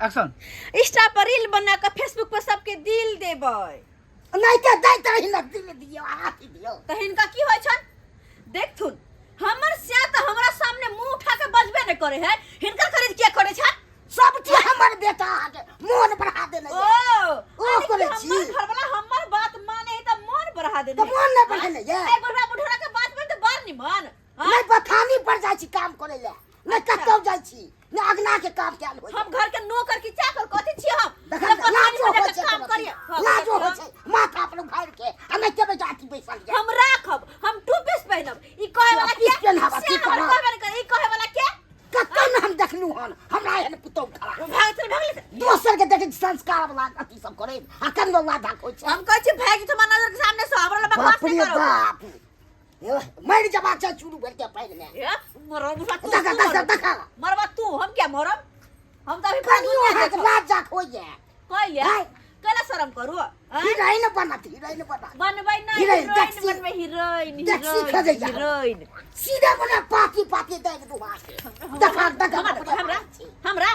Action. Insta पर reel बना के Facebook पर सबके दिल देबै। नहीं तो दैत रही न दिल दियो हाथी दियो। तऽ हिनका की होइ छन देखथुन, हमर स्या तऽ हमरा सामने मुंह उठा के बजबे नहि करे है, हिनकर खरीद किया करे छन? सब चीज हमर बेटा अहाँके मोन बढ़ा देने ओ ये। ओ यानी कि करै छी। हमर घरवाला हमर बात माने है तऽ मोन बढ़ा देने तऽ मोन नहि बढ़ेने ये। ए बुढ़वा बुढ़वा के बात में तऽ बड़ निमन। हाँ? नहीं बथानी पर जाइ छी काम करे ले, नहीं अच्छा। कतौ जाइ छी, नहीं अगना के काम कैल होय। हम घर के नौकर की चाकर कथी छी हम? देखा जब बथानी लाजो पर होइ जाके छै काम कोनो करिए। चीज। हाँ, लाजो होइ हाँ। छै माथा पर उघारि के आ नहीं केबे जाति बैसल ये। हम राखब, हम टू पीस पहनब। ई कहे वाला पीस के? पहनाबा, से की हमर करब? कहबे नहीं करे, ई कहे वाला के? कतौ ने हम देखलु हन, हमरा एहन पुतौ खड़ा। भाग चल, भाग ले। दोसर के देखै छी संस्कार वाला अथी सब करे आ कन्नो लाधा होइ छै। हम कहै छी भाग जेतौ हमरा नजर के सामने से, हमरा लग बकवास बाप नहीं रे करो। बाप, ए, मरि जबाक छै चूरू भरि के पानि में। ए, मरब बुढ़ा तू, देखा, तू देखा, मरब। देखा। मरबा तू, हम क्या मरब? हम तऽ अभी पूरा कनियो दुनिया अहाँके देखब। लाज जाक होइए। कैले? हाय। कैला शरम करू? आँय? हीरोइन बनत, हीरोइन बनत। बनबै नहि, हीरोइन, हीरोइन टैक्सी। बनबै, हीरोइन, टैक्सी हीरोइन, खोजै जा। हीरोइन। सीधे बने पाती पाती दैत दू हाथ। देखा, देखा, हमरा, बाप रे हमरा, बाप। हमरा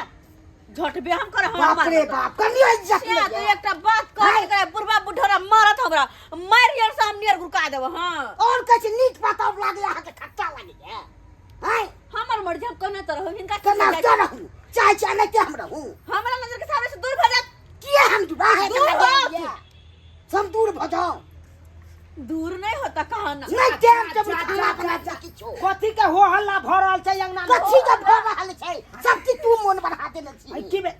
झटबे हम करब, हमरा बाप रे मारत। बाप, कनियो इज्जत से नहि तू ये। एकटा बात कह हाय। एकरा बुढ़बा बुढ़ोरा मारत हमरा, मारि यार सामने यार गुड़का देब। हां और कहै छै नीक बात लागे अहाँके खट्टा लागे हाय। हमर मर्जी, हम केना तऽ रहू, हिनका की केना समझाइ तऽ रहू चाहे छै एनाहिते हम रहू। हमरा नजर के सामने से दूर भऽ जात। किया हम दूर है? दूर हो। हम दूर भऽ जाओ। दूर नहीं होता कहा ना। नहीं टाइम टेबुल जा, खाना जा, बना जा, किछो। कथी के हो हल्ला भऽ रहल छै अंगना में? कथी के भऽ रहल छै? सब चीज तू मोन बढ़ा देने छी। आई की बे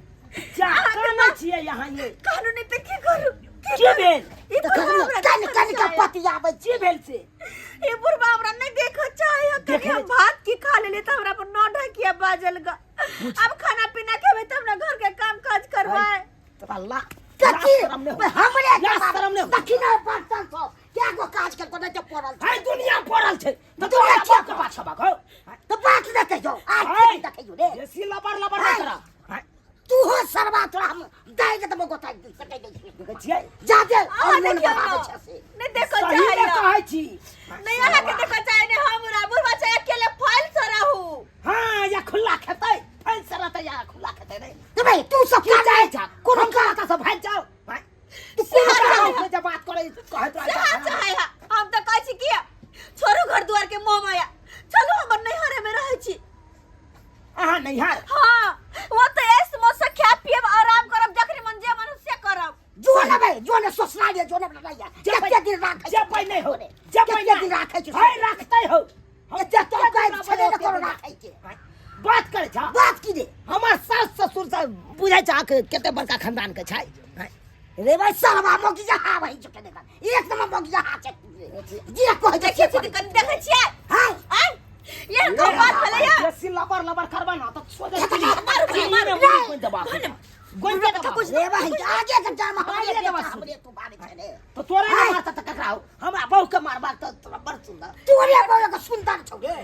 जा कानै छियै यहाँ ये? कानू नहीं तऽ की करू? की भेल? ई तऽ बुढ़बा कखनो हमरा कनि देखऽ कनि के चाहैए। पतियाबै की भेल से? ई बुढ़बा हमरा नहीं देखऽ चाहैए। कनि देखै हम नहि- भात की खा लेली तऽ हमरा पर नौ ढकिया बाजल गा। अब खाना पीना खेबै तब ना घर के काम काज करबै। तोरा ला कथी लाज शरम नहि हो। हमरे लाज शरम नहि हो। दक्षिणा बर्तन सब क्या गो काज कर को नहीं तो पड़ल छै। हाय दुनिया पड़ल छै तऽ दुनिया तोरा छियै। बाप के पाछा भागो। तऽ बात नहि कहियो आज हाय। के देखियो रे। बेसी लबर लबर नहि हाय। करा। हाय। तू हो सरवा तोरा हम दाइ के तऽ गोता दिन सकै दै छी। देखै छियै जा दे अहाँ और मोन देखियौ बढ़ाबै ने। छै से। नहीं देखऽ सही ने चाहैए। कहै छी। नहीं अहाँ के देखऽ चाहै नहीं हमरा, बुढ़बा चाहे अकेले फाइल से रहू। हाँ या खुला खेतै फाइल से रहतै या खुला खेतै नहीं। तऽ भाइ तू सब की काज चाहै छा? कोनो हम काज कतऽ से भागि जाउ? भाइ, तू कोनो कोनो काज काज से जे बात करै कहैत रहै सेहा छा। चाहै हा। हम तऽ कहै छी कि छोड़ू घर दुआर के मोह माया, चलू हमर नैहरे में रहै छी। अहाँ नैहर? हाँ, वो तो ऐस मौज से खायब पियब आराम करब, जखनी मन जे मन से करब। जो ने भाई जो ने ससुराल जो ने बनाइया जे कते दिन राखै जे पै नहि हो जे पै कते दिन राखै छै? हाय राखतै हो। एते तो कहै छलै ने कोनो राखै के बात करै छा। बात की रे? हमर सास ससुर से बुझै छा कि कते बड़का खानदान के छै। रे भाई सरवा मोगी जहा वही चुके देखा एक नंबर मोगी जहा छै जे कहै छै देखै छी तऽ कनि देखै छियै। हाय। आँय, ये कोन बात भेलै या? बेसी लबर लबर करबै ना तऽ सोझे मारू, मारू, चीनी में दबा गोल के दबा। रे भाई आगे के जाम हमरे आगे बेटा दबा। हमरे तू बारे छै रे। तऽ तोरे हाय। नहि मारता तऽ ककरा हो? हमरा बहू के मारबाक तऽ तोरा बड़ सुंदर। तोरे बहू के सुंदर छौ रे।